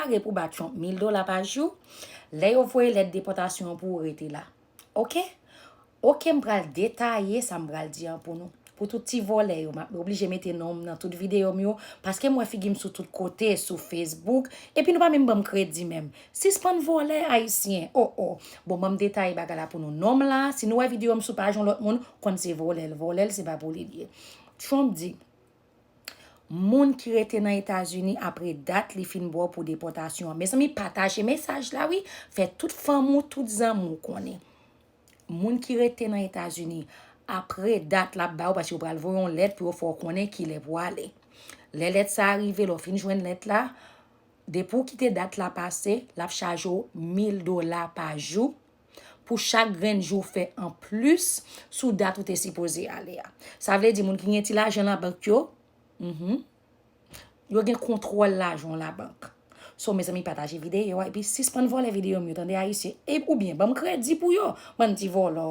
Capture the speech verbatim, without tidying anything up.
Pare pou ba Trump mil dola pa jou. Lè yo voye lèt depòtasyon an pou ou, rete la. Oke? Oke, m pral detaye sa m pral di an pou nou. Pou tout ti vòlè yo, m ap oblije mete non m nan tout videyo m yo, paske m wè figi m sou tout kote, sou Facebook, epi nou pa menm ban m kredi menm. Sispann vòlè, Ayisyen. O, o. Bon, ban m detaye bagay la pou nou. Non m la, si nou wè videyo m sou paj yon lòt moun, konn se vòlè l, vòlè l, se pa pou li l ye. Trump di, moun ki rete nan Etazini apre dat li fin ba w pou depòtasyon an. Mezanmi, pataje mesaj la, wi. Fè tout fanmi w, tout zanmi w konnen. Moun ki rete nan Etazini, apre dat l ap ba w, paske yo pral voye yon lèt pou yo fè w konnen kilè pou w ale. Lè lèt sa a rive, lè w fin jwenn lèt la, depi w kite dat la pase, l ap chaje w mil dola pa jou pou chak grenn jou w fè anplis sou dat ou te sipoze ale a. Sa vle di, moun ki gen ti lajan nan bank yo, mhm, yo gen kontwòl lajan w labank. So, mezanmi, pataje videyo a, epi sispann vòlè videyo m yo, tande, Ayisyen. E, oubyen, ban m kredi pou yo, bann ti vòlò.